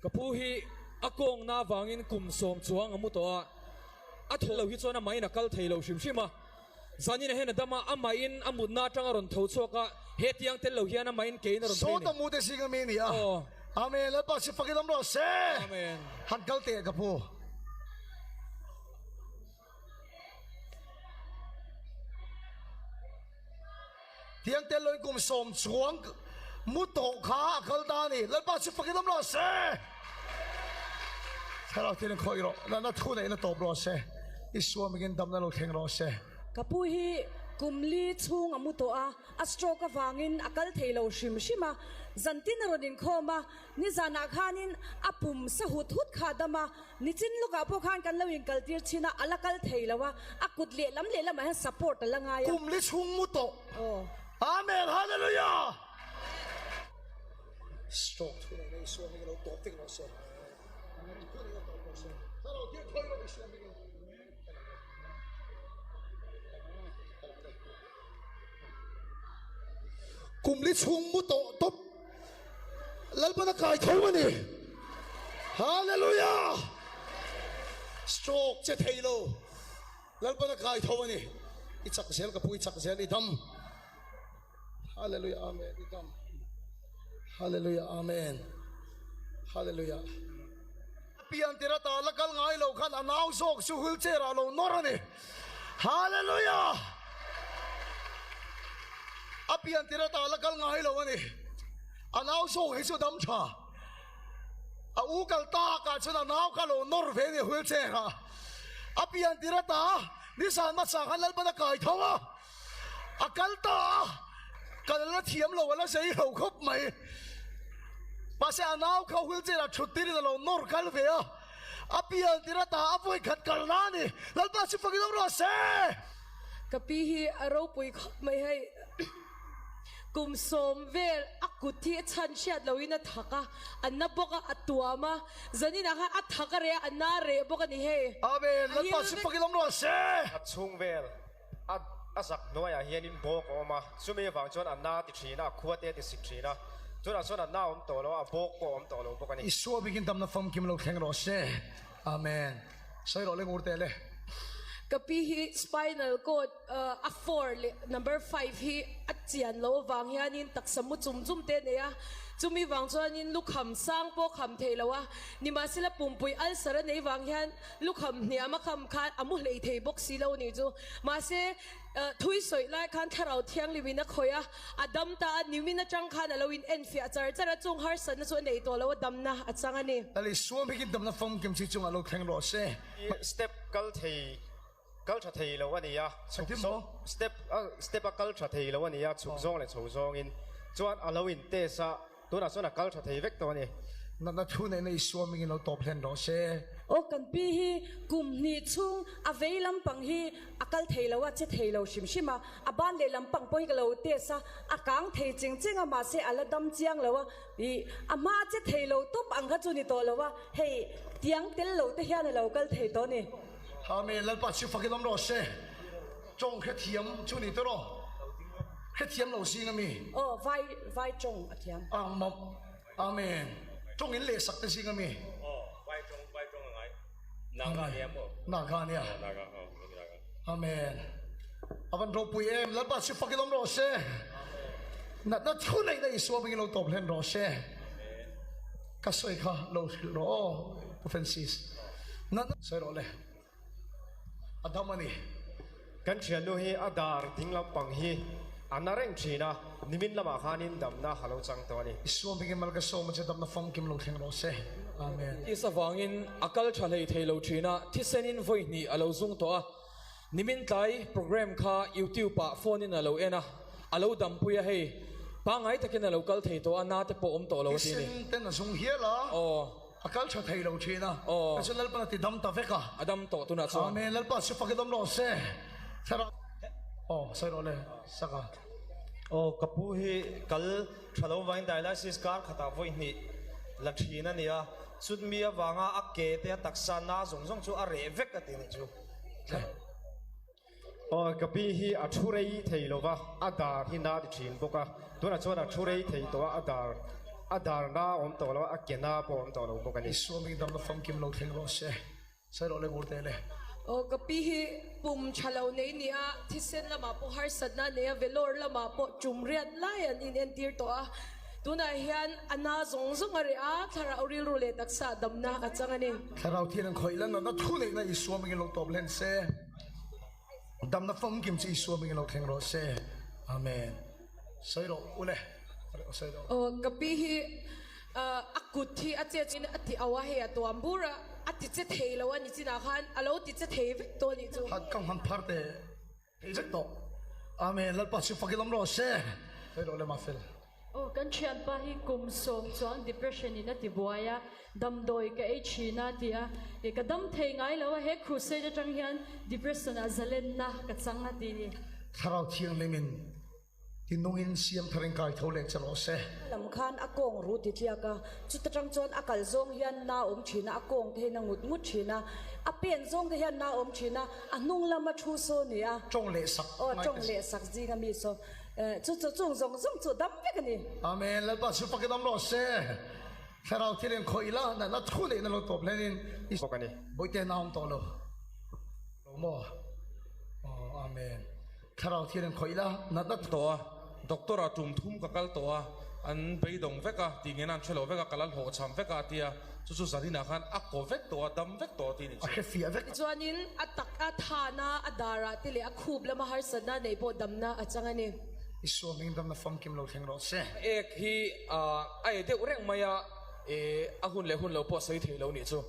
Ka pu hi a kawngna avangin kum sawm chuang a mu tawh a, a thaw lo hi chuan amahin a kal thei lo hrim hrim a. Zanin a hian a dam a, amahin a mutna atang a rawn tho chhuak a, he tiang tel lo hian amahin kein a rawn phei a ni. Sawta mute zing ami a ni a. Amen. Lalpa si fakin awm rawh se. Amen. Han kal teh ka pu. Tiang tel loin kum sawm chuang mu tawh kha a kal ta a ni. Lalpa chu fakin awm rawh se. Thlarau thil in khawih rawh. Natna thu neihna tawp rawh se. Isua mingin damna lo thleng rawh se. Ka pu hi kum li chhung a mu tawh a, a stroke avangin a kal thei lo hrim hrim a, zantin a rawn inkhawm a, nizanah khanin a pum sa hut hut kha a dam a, Nichin lawkah pawh khan kan lo inkaltir thin a, a la kal thei lo a, a kut lehlam lehlamah hian support a la ngai a. Kum li chhung mu tawh. Aw. Amen Hallelujah. Stroke thu neihna Isua hming lo tawp vek rawh se. Thu neihna tawp rawh se. Thlarau tir thawi rawh Isua hming in. Kum li chhung mu tawh tawp. Lalpan a kai tho a ni. Hallelujah! Stroke che thei lo. Lalpan a kai tho a ni. I chak zel ka pu i chak zel i dam. Hallelujah amen i dam. Hallelujah amen. Hallelujah. Pian tir ata la kal ngai lo khan a nau zawk chu wheelchair ah lo nawr a ni. Hallelujah! A pian tir ata la kal ngai lo a ni. A nau zawk hi chu dam tha. A u kal tak ah chuan a nau kha lo nawr ve a ni wheelchair ah. A pian tir ata nizan hmasa khan Lalpan a kai tho a. A kal ta a, kal la thiam lo a la zei lo khawp mai. Mahse a nau kha wheelchair ah thut tirin a lo nawr kal ve a, a pian tir ata a vawi khat kal na a ni. Lalpa chu fakin awm rawh se! Ka pi hi a ropui khawp mai hei. Kum sawm vel a kut hi a chhan hriat loin a thak a, a na bawk a, a tuam a, zaninah khan a thak a reh a, a na reh bawk a ni hei. Amen, Lalpa chu fakin awm rawh se! A chhung vel A a zak hnuaiah hianin bawk a awm a, chumi avang chuan a na ti thin a, a khua te a ti sik thin a, tunah chuan a na awm tawh lo a, a bawk pawh a awm tawh lo bawk a ni. Isua bikin damna famkim lo thleng rawh se. Amen. Sawi rawh le ngur teh le. Ka pi hi spinal cord a four leh number five hi a chian loh avang hianin taksa mu chum chum te a nei a, chumi vang chuanin lukham sang pawh kham thei lo a, nimahsela pumpui ulcer a nei vang hian Lukham hniam a kham khan a mu hlei thei bawk si lo nih chu. Mahse, thui sawi lai khan thlarau thianghlim in a khawih a, a dam ta a, nimin atang khan a lo in enfiah char char a, chung harsatna chu a nei tawh lo a, damna a chang a ni. Lali suam hi kin damna famkim chi chungah lo thleng rawh se. Step kal thei kal tha thei lo a ni a, chhuk zawng step step a kal tha thei lo a ni a, chhuk zawng leh chho zawngin chuan a lo in test a. Tunah chuan a kal tha thei vek tawh a ni. Natna thu neihna i suamingin lo tawp hlen rawh se. Aw kan pi hi kum hnih chhung a vei lampang hi a kal thei lo a, che thei lo hrim hrim a, a ban leh lampang pawh hi ka lo test a, a kang thei cheng cheng a mahse a la dam chiang lo a, ih a hma a che thei lo tawp ang kha chu ni tawh lo a, hei tiang tel lo te hian a lo kal thei tawh a ni. Amen Lalpa chu fakin awm rawh se. Tawng hrethiam chu ni tawh rawh. Hrethiam lo zing a mi. Aw vai vai tawng a thiam. Ang mawp. Amen. Tawng in leh sak te zing a mi. Aw vai tawng vai tawng a ngai. Naga nia maw? Naga nia. Aw naga aw naga. Amen. A van ropui em Lalpa chu fakin awm rawh se. Natna thu neihna Isua hmingin lo tawp hlen rawh se. Ka sawi kha lo hrilh rawh aw Pu Francis. Natna sawi rawh le. A dam a ni. Kan thiannu hi a dar ding lampang hi a na reng thin a, nimin lamah khanin damna a lo chang tawh a ni. Isua hmingin mal ka sawm a che damna famkim lo thleng rawh se. Amen. Is avangin a kal tha hlei thei lo thin a, thisenin vawi hnih a lo zung tawh a. Nimin tlai program kha YouTube ah phone in a lo en a, a lo dampui a hei pangngai takin a lo kal thei tawh a, na te pawh awm tawh lo a ti a ni. Thisen ten a zung hial a. Aw. A kal tha thei lo thin a. Aw. Ka chu Lalpan a ti dam ta vek a. A dam tawh tunah chuan. Amen Lalpa chu fak i dam rawh se. Thlarau. Aw sawi rawh le sak a. Aw ka pu hi kal tha lo vangin dialysis kar khatah vawi hnih la thin a ni a, chutmi avanga a ke te a taksa na zawng zawng chu a reh vek a ti nih chu. Aw ka pi hi a thu rei thei lo va, a dar hi na ti thin bawk a, tunah chuan a thu rei thei tawh a, a dar. A dar na a awm tawh lo a, a ke na pawh a awm tawh lo bawk a ni. Isua ming damna famkim lo thleng rawh se. Sawi rawh le Ngurte le. Aw ka pi hi pum tha lo nei ni a, thisen lamah pawh harsatna a nei a, Vellore lamah pawh tum riat lai an inentir tawh a. Tunah hian a na zawng zawng a reh a, thlarau rilru leh taksa damna a chang a ni. Thlarau thian an khawih lan natna thu neihna Isua mingin lo tawp hlen se. Damna famkim chu Isua mingin lo thleng rawh se. Amen. Sawi rawh u le. Sawi rawh. Aw ka pi hi a kut hi a che in a ti au a, hei a tuam bur a, a ti che thei lo a ni chinah khan a lo ti che thei vek tawh a nih chu. Hat ka hman phar teh thei vek tawh. Amen. Lalpa chu fak i lawm rawh se. Sawi rawh le Mafel. Aw kan thianpa hi kum sawm chuan depression in a ti buai a, damdawi ka ei thin a ti a, e ka dam thei ngai lo a, he crusade atang hian depression ah zalenna ka chang a ti ni. Thlarau Thianghlim in tinungin siam thar in kai tho leh che rawh se. A lam khan a kawng ru ti tliak a, chuta tang chuan a kal zawng hian na awm thin a, a kawng te hian a ngut ngut thin a, a pen zawng te hian na awm thin a, a hnung lama thu saw ni a. Tawng leh sak Aw tawng leh sak zinga mi saw. Chu chu chung zawng zawng chu dam vek a ni. Amen Lalpa chu fak i dam rawh se. Thlarau thil in khawih ila natna thu neih na lo tawp hlen in i bawk a ni. Bawihte na awm tawh lo lo maw? Aw Amen. Thlarau thil in khawih ila natna thu. Tawh a, doctor ah tum thum ka kal tawh a, an beidawng vek a, tih ngen an hre lo vek a, ka la hlawhchham vek a a ti a, chu chu Zarina khan a kaw vek tawh a, dam vek tawh a ti ni A chu. hre fiah vek. Tichuanin a tak a thana a darah te leh a khup lama harsatna neih pawh damna a chang a ni. I suaming damna famkim lo thleng rawh se. Ek hi a e deuh reng mai a, e a hun leh hun lo pawh a sawi thei lo nih chu.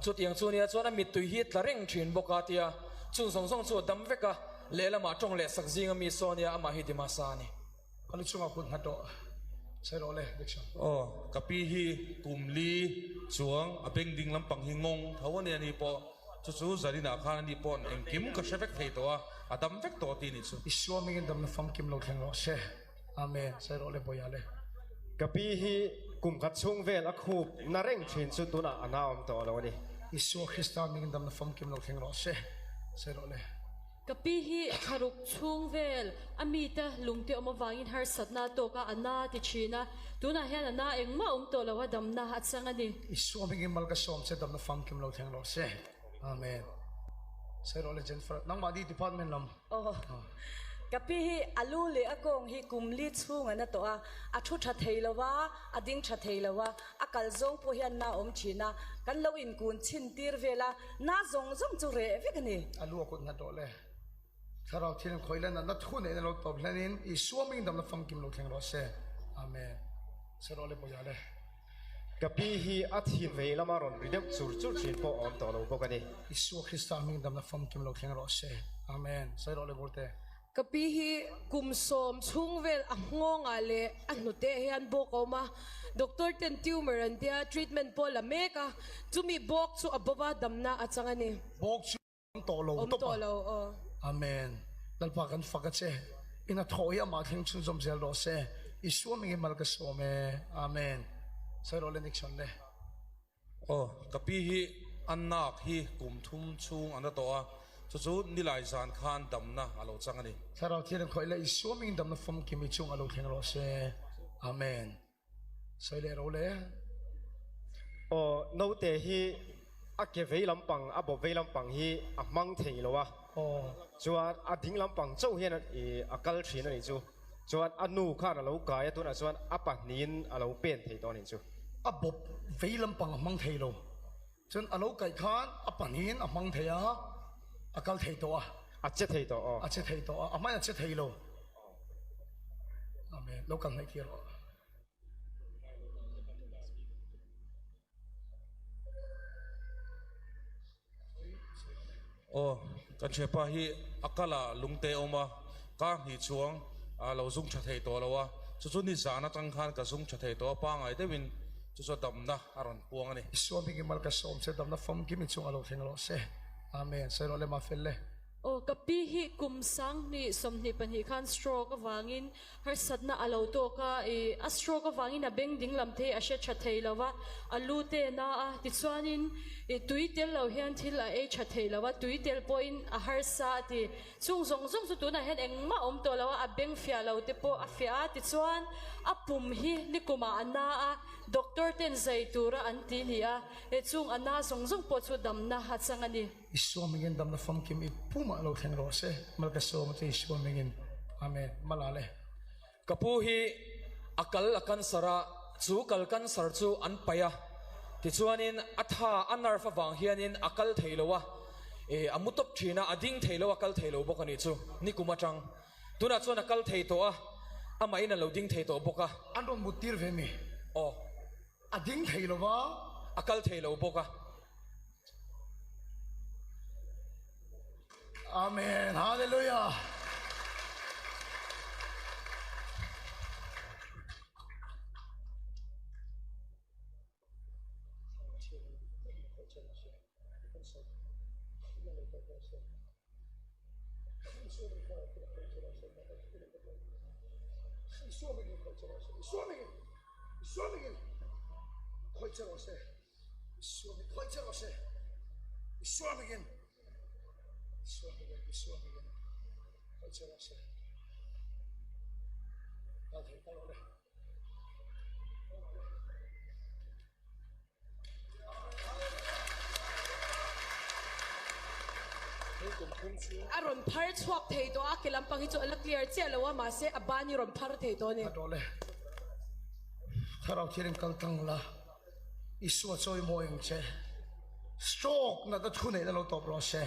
Chutiang chu nia chuan a mittui hi tla reng thin bawk a tia, chung zawng zawng chu a dam vek a, lehlamah tawng leh sak zinga mi saw nia amah hi Dimasa a ni. Ka lu chungah kut nghat rawh sawi rawh le Dickson. Aw, ka pi hi kum li chuang a beng ding lampang hi ngawng tho a nia ni pawh chu chu Zarina khan a ni pawh engkim ka hre vek thei tawh a, a dam vek tawh a ti nih chu. I suamingin damna famkim lo thleng rawh se. Amen. Sawi rawh le Bawiha le. Ka pi hi kum khat chhung vel a khup na reng thin chu tunah a naawm tawh lo a ni. Isua Krista mingin damna famkim lo thleng rawh se. Sawi rawh le. Ka pi hi thlaruk chhung vel a mite lungte awm avangin harsatna a tawk a, a na a ti thin a. Tunah hian a na engmah awm tawh lo a, damna a chang a ni. I suamingin mal ka sawm che damna famkim lo thleng rawh se. Amen. Sawi rawh le Jennifer, nangmah di department lam. Aw. Ka pi hi a lu leh a kawng hi kum li chhung an a tawh a, a thu tha thei lo a, a ding tha thei lo a, a kal zawng pawh hian na awm thin a, kan lo inkun chhin tir vel a, na zawng zawng chu reh vek a ni. A lu a kut nghat rawh le. Thlarau thil in khawih len a, na thu neihna lo tawp hlen in Isua ming damna famkim lo thleng rawh se. Amen. Se rawh le Bawiha le. Ka pi hi a thin vei lama rawn ri deuh chur chur thin pawh a awm tawh lo bawk a ni. Isua Krista ming damna famkim lo thleng rawh se. Amen. Sawi rawh le Burte. Ka pi hi kum sawm chhung vel a nghawngah leh a hnute hian bawk a awm a, doctor ten tumor an tia treatment pawh a la mek a, chumi bawk chu a bawva damna a chang a ni. Bawk chu awm tawh lo Awm tawp a. tawh lo aw. Amen. Lalpa kan fak a che. Ina thawh hi amah thleng chhunzawm zel rawh se. Isua mingin mal ka sawm e. Amen. Sawi rawh le Nixon le. Aw, ka pi hi a nak hi kum thum chhung a na tawh a, chu chu nilai zan khan damna a lo chang a ni. Thlarau Thianghlim khawih leh Isua mingin damna famkim i chung a lo thleng rawh se. Amen. Sawi leh ro le. Aw, naute hi a ke vei lampang, a bawp vei lampang hi a hmang thei lo a. Aw. Chuan a ding lampang chauh hian a kal thin a nih chu. Chuan a nu khan a lo kai a, tunah chuan a pahnihin a lo pen thei tawh a nih chu. A bawp vei lampang a hmang thei lo. Chuan a lo kaih khan a pahnihin a hmang thei a, a kal thei tawh a. A che thei tawh aw. A che thei tawh a, a hmain a che thei lo. Amen. Lo kal hnaih tir rawh. Aw, kan thianpa hi a kal ah lungte a awm a, kar hnih chuang a lo zung tha thei tawh lo a, chu chu nizan atang khan ka zung tha thei tawh a, pangai deuhin chu chu damna a rawn puang a ni. Isua hmingin mal ka sawm che, damna famkim i chung a lo thleng rawh se. Amen. Sawi rawh le Mafel le. Aw, ka pi hi kum 20 22 khan stroke avangin Harsatna a lo tawk a, i a stroke avangin a beng ding lam te a hre tha thei lo va, a lu te a na a, tichuanin i tui tel lo hian thil a ei tha thei lo a, tui tel pawhin a harsa a ti. Chung zawng zawng chu tunah hian engmah a awm tawh lo a, a beng fiah lo te pawh a fiah a, tichuan A pum hi nikumah a na a, doctor ten zai tura an ti ni a, he chung a na zawng zawng pawh chu damna a chang a ni. Isua mingin damna famkim i pumah lo thleng rawh se. Mal ka sawm a che Isua mingin. Amen. Mala le. Ka pu hi a kal a cancer a, chu kal cancer chu an paih a, tichuanin a tha a nerve avang hianin a kal thei lo a, eh a mu tawp thin a, a ding thei lo a kal thei lo bawk a nih chu nikum atang. Tunah chuan a kal thei tawh a, amahin a lo ding thei tawh bawk a. An rawn mut tir ve mi? Aw. A ding thei lo va. A kal thei lo bawk a. Amen. Hallelujah. A rawn phar chhuak thei tawh a, ke lampang hi chu a la clear chiah lo a, mahse a ban hi rawn phar thei tawh a ni. A tawh le. Thlarau thirin kal tlang la, Isua chawi mawi ang che. Stroke natna thu neihna lo tawp rawh se.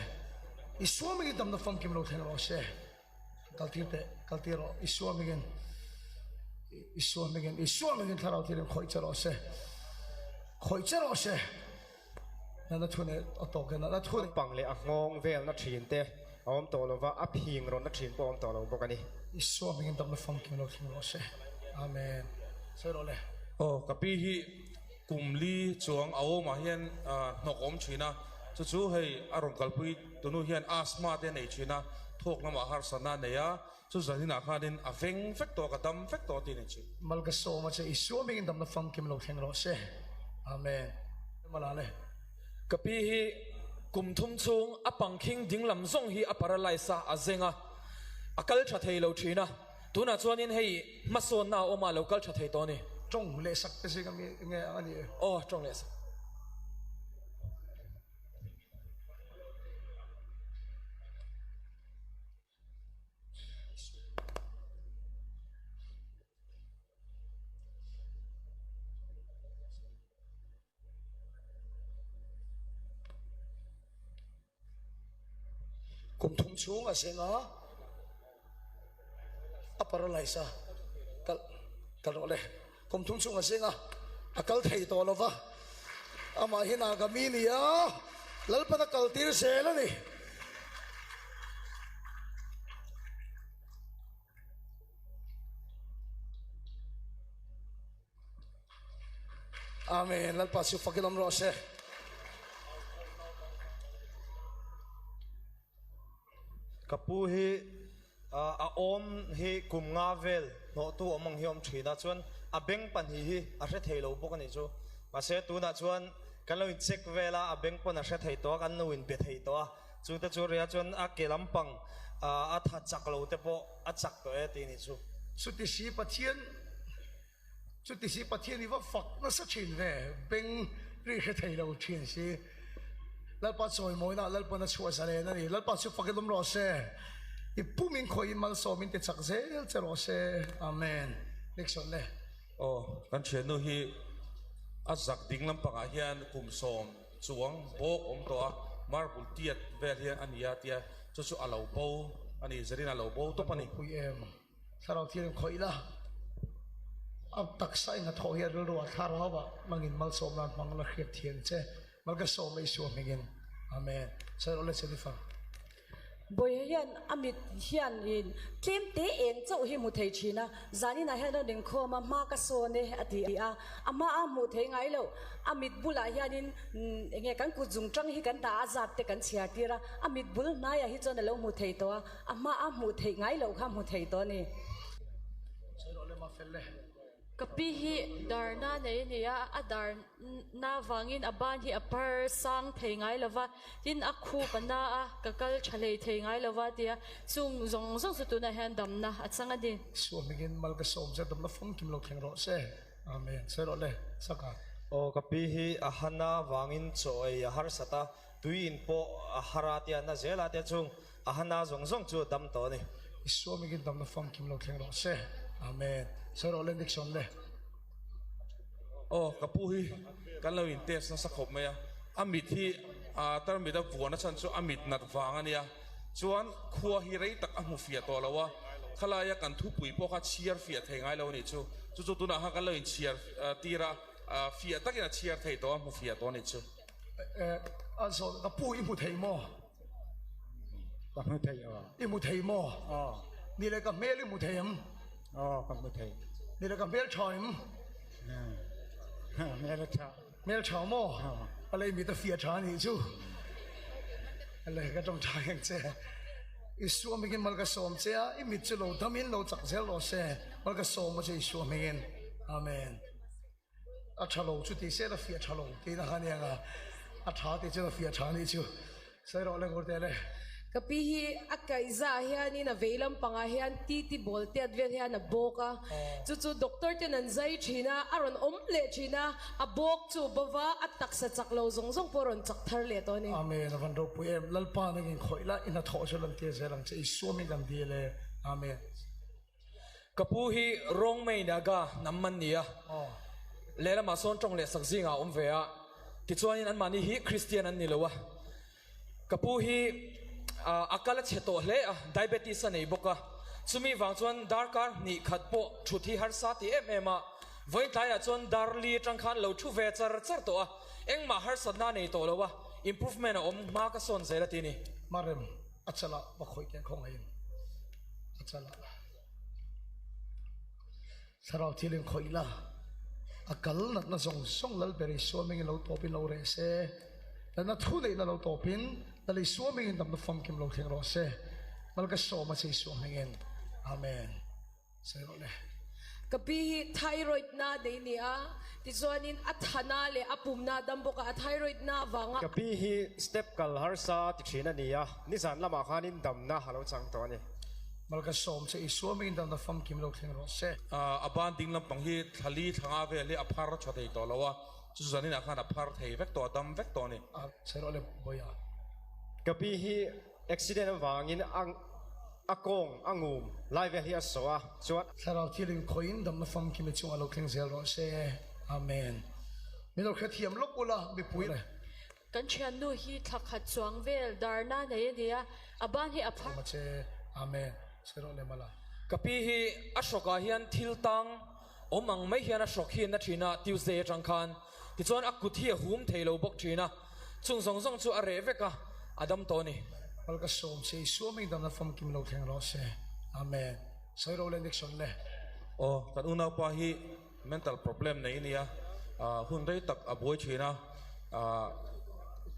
Isua mingin damna famkim lo thleng rawh se. Kal tir teh, kal tir rawh. Isua mingin, Isua mingin, Isua mingin thlarau thirin khawih che rawh se. Khawih che rawh se. Natna thu neih a tawk e, natna thu neih. Pang leh a nghawng velna thin te a awm tawh lova, a phing rawnna thin pawh a awm tawh lo bawk a ni. Isua hmingin damna famkim lo thleng rawh se. Amen. Sawi rawh le. Aw, ka pi hi kum li chuang a awmah hian hnawk a awm thin a, chu chu hei a rawn kalpui tunu hian asthma te a nei thin a, thawk lamah harsatna a nei a, chu zaninah khanin a veng vek tawh a, ka dam vek tawh a ti a ni chu. Mal ka sawm a che, Isua hmingin damna famkim lo thleng rawh se. Amen. Mala le. Ka pi hi kum thum chhung a pangkhing dinglam zawng hi a paralyse a, a zeng a, a kal tha thei lo thin a, tunah chuanin hei hmasawnna a awm a, a lo kal tha thei tawh a ni. Tawng leh sak te zing ami nge ang a ni e? Aw, tawng leh sak. Kum thum chhung a zeng a, a paralyze a, kal kal rawh le. Kum thum chhung a zeng a, a kal thei tawh lo va, amah hi Nagami ni a, Lalpan a kal tir zel a ni. Amen. Lalpa chu fakin awm rawh se. Ka pu hi a awm hi kum nga vel hnawhtu awm ang hi awm thin a, chuan a beng pahnih hi a hre thei lo bawk a nih chu. Mahse tunah chuan kan lo in check vel a, a beng pawn a hre thei tawh a, kan lo in be thei tawh a, chungte chu ria chuan a ke lampang a tha chak lo te pawh a chak tawh e tih a nih chu. Chuti si Pathian Chuti si Pathian i va fak nasa thin ve, beng ri hre thei lo thin si. Lalpa chawimawina Lalpan a chhuah zalen a ni. Lalpa chu fak i lawm rawh se. I pum in khawihin malsawm in ti chak zel che rawh se. Amen. Nixon le. Aw, kan thiannu hi a zak ding lampangah hian kum sawm chuang bawk awm tawh a, marble tiat vel hian a ni a tia, chu chu a lo bo a ni, Zarina a lo bo tawp a ni. Pui em. Thlarau thil in khawih la, a taksa in a thawh hi a rilru ah thlarau ah hmangin malsawm nan hmang la hriat thiam che. Mal ka sawm e Isua hmingin. Amen. Sawi rawh le Jennifer. Bawiha hian a mit hian in tlem te eng chauh hi hmu thei thin a, zaninah hian rawn inkhawm a, hma ka sawn e a ti a, a hma a hmuh thei ngai loh, a mit bulah hianin enge kan kut zung tang hi kan dah a zat te kan chhiar tir a, a mit bul hnaiah hi chuan a lo hmu thei tawh a, A hma a hmuh theih ngai loh kha hmu thei tawh a ni. Sawi rawh le mah fel le. Ka pi hi dar na nei a ni a, a dar na vangin a ban hi a par sang thei ngai lo va, tin a khup a na a, ka kal tha hlei thei ngai lo va tia chung zawng zawng chu tunah hian damna a chang a ni. Suamingin mal ka sawm che damna famkim lo thleng rawh se. Amen. Sawi rawh le, Saka. Aw ka pi hi a hana vangin chaw ei a harsat a, tui in pawh a har a tia na zel a tia chung a hana zawng zawng chu a dam tawh a ni. I suamingin damna famkim lo thleng rawh se. Amen. Sawi rawh le Nixon le. Aw ka pu hi kan lo in test nasa khawp mai a, a mit hi tarmit a vuan a chhan chu a mit nat vang a nia, chuan khua hi rei tak a hmu fiah tawh lo a, khalaia kan thupui pawh kha chhiar fiah thei ngai lo a nih chu, chu chu tunah khan kan lo in chhiar tir a, fiah takin a chhiar thei tawh a, hmu fiah tawh a nih chu. A zawn ka pu i hmu thei maw? Ka hmu thei aw. I hmu thei maw? Aw. Ni leh ka hmel i hmu thei em? Aw ka hmu thei. Ni leh ka hmel tha em? Hmel a tha. Hmel tha maw? A lei mit a fiah tha anih chu. A lei ka tawng tha ang che. Isua hmingin mal ka sawm che a, i mit chu lo damin lo chak zel rawh se. Mal ka sawm a che Isua hmingin. Amen. A tha lo chu tih sel a fiah tha lo tih na kha aniang a, a tha tih chuan a fiah tha anih chu. Sawi rawh le Ngurte le. Ka pi hi a kaihza ah hianin a vei lampangah hian titi ball tiat vel hian a bawk a, chu chu doctor ten an zai thin a, a rawn awm leh thin a, a bawk chu bova a taksa chak lo zawng zawng pawh a rawn chak thar leh tawh a ni. Amen, a van ropui em, Lalpa nangin khawih la i hnathawh chu lan tir zel ang che, Isua min kan dil e, Amen. Ka pu hi Rongmei Naga hnam man ni a, lehlamah sawn tawng leh sak zingah a awm ve a, tichuanin anmahni hi Kristian an ni lo a. Ka pu hi a kal a chhe tawh hle a, diabetes a nei bawk a, chumi vang chuan darkar hnih khat pawh thut hi harsa ti em em a, vawiin tlaiah chuan dar li atang khan lo thu ve char char tawh a, engmah harsatna a nei tawh lo a, improvement a awm hma ka sawn zel a ti ni. Marem, a chalah va khawih teh khawngaihin. A chalah thlarau thil in khawih la, a kal natna zawng zawng lal ber Isua mingin lo tawpin lo reh se, natna thu neihna lo tawpin lal Isua mingin damna famkim lo thleng rawh se. Mal ka sawm a che Isua hmingin. Amen. Sawi rawh le. Ka pi hi thyroid na nei ni a, tichuanin a thana leh a pumna a dam bawk a, a thyroid na avanga. Ka pi hi step kal harsa ti thin a ni a, nizan lamah khanin damna a lo chang tawh a ni. Mal ka sawm che Isua mingin damna famkim lo thleng rawh se. A ban ding lampang hi thlali thlanga vel hi a phar tha thei tawh lo a, chu zaninah khan a phar thei vek tawh, a dam vek tawh a ni. Sawi rawh le Bawiha. Ka pi hi Accident avangin a a kawng a ngum lai vel hi a sawh a, chuan. Thlarau thil in khawiin damna famkim i chungah lo thleng zel rawh se. Amen. Min lo hrethiam lawk ula mipui le. Kan thiannu hi thla khat chuang vel darna nei a nia, a ban hi a phar. Awm a che. Amen. Sawi rawh le mala. Ka pi hi a hrawkah hian thil tang awm ang mai hian a hrawk hi a na thin a, Tuesday atang khan. Tichuan a kut hi a hum thei lo bawk thin a, chung zawng zawng chu a reh vek a, a dam tawh a ni. Mal ka sawm che, Isua mei damna famkim lo thleng rawh se. Amen. Sawi ro le Nixon le. Aw, kan unaupa hi mental problem nei a nia, hun rei tak a buai thin a,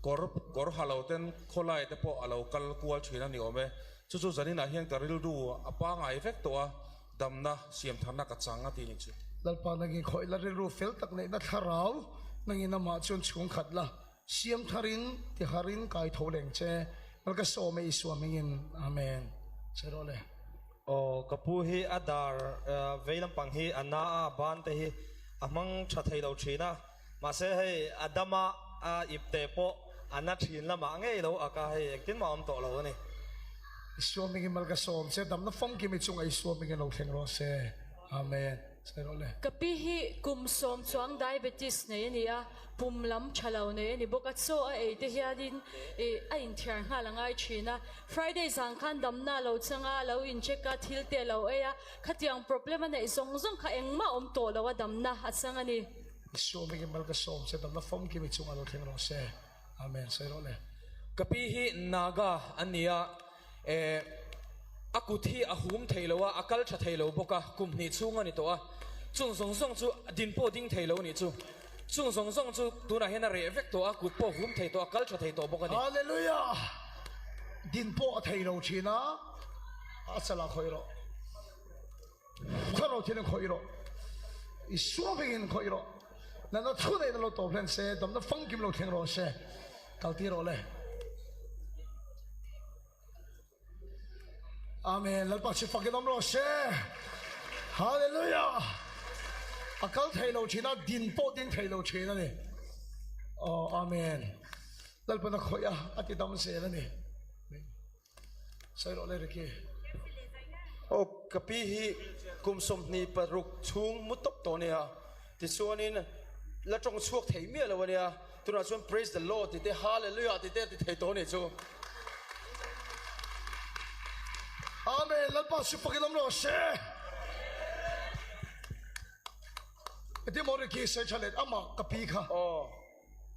kawr kawr ha lo ten khawlai te pawh a lo kal kual thin a ni awm e. Chu chu zaninah hian ka rilru a pangai vek tawh a, Damna siam tharna ka chang a ti ni chu. Lalpa nangin khawih la rilru fel tak neihna thlarau nangin amah chuan chhung khat la siam tharin tiharin kai tho leng che mal ka sawm e Isua hmingin Amen. Che rawh le. Aw ka pu hi a dar vei lampang hi a na a ban te hi a hmang tha thei lo thin a mahse hei a dam a a ip te pawh a na thin lamah ngei lo ak a hei engtin mah a awm tawh lo a ni. Isua hmingin mal ka sawm che, damna famkim i chungah Isua hmingin lo thleng rawh se. Amen. Sawi rawh le. Ka pi hi kum sawm chuang diabetes nei a ni a, pum lam tha lo nei a ni bawk a, chaw a ei te hianin ih a inthiar nghal a ngai thin a. Friday zan khan damna a lo chang a, a lo incheck a, thil te a lo ei a, khatiang problem a neih zawng zawng kha engmah a awm tawh lo a, damna a chang a ni. Isua hmingin mal ka sawm che, damna famkim i chungah lo thleng rawh se. Amen sawi rawh le. Ka pi hi Naga an ni a, eh a kut hi a hum thei lo a, a kal tha thei lo bawk a, kum hnih chhung a ni tawh a, chung zawng zawng chu din pawh ding thei lo a nih chu, chung zawng zawng chu tunah hian a reh vek tawh a, kut pawh hum thei tawh a, kal tha thei tawh bawk a ni. Hallelujah! Din pawh a thei lo thin a, a chalah khawih rawh. Thlarau thil in khawih rawh. Isua hmingin khawih rawh. Natna thu neihna lo tawp hlen se, damna famkim lo thleng rawh se. Kal tir rawh le. Amen. Lalpa chu fakin awm rawh se. Hallelujah. A kal thei lo thin a, din pawh ding thei lo thin a ni. Oh, amen. Lalpa na khawih a, a ti dam zel a ni. Sawi rawh le Ricky. Aw ka pi hi kum 26 chhung mu tawp tawh ania, tichuanin la tawng chhuak thei miah lo ania, tunah chuan praise the Lord tih te hallelujah tih te a ti thei tawh anih chu. Amen Lalpa chu fakin awm rawh se. Eti maw Ricky sawi tha let amah ka pi kha. Aw.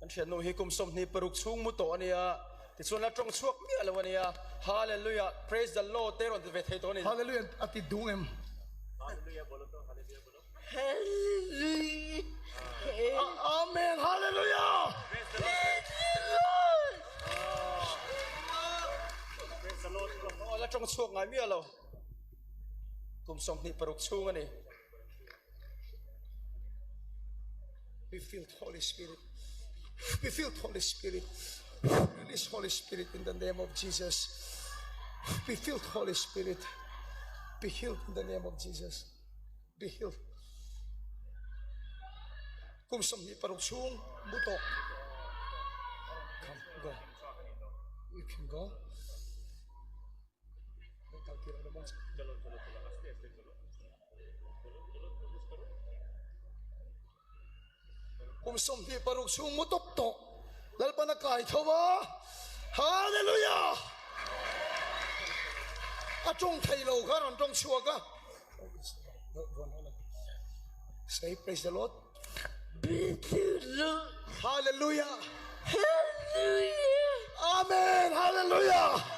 Kan thiannu hi kum 26 chhung mu tawh a nia, tichuan la tawng chhuak miah lo a nia. Hallelujah, praise the Lord te rawn ti ve thei tawh a ni. Hallelujah a ti dung em? Hallelujah bolo to, hallelujah bolo. Hallelujah. Amen, hallelujah. Praise the Lord. Praise the Lord. Aw, la tawng chhuak ngai miah lo. Kum 26 chhung a ni. Be filled Holy Spirit. Be filled Holy Spirit. Release Holy Spirit in the name of Jesus. Be filled Holy Spirit. Be healed in the name of Jesus. Be healed. Kum 26 chhung mu tawh. Come, go. You can go. Kum 26 chhung mu tawp tawh Lalpan a kai tho a, Hallelujah! A tawng thei lo kha rawn tawng chhuak a. Say praise the Lord. Hallelujah! Amen! Hallelujah!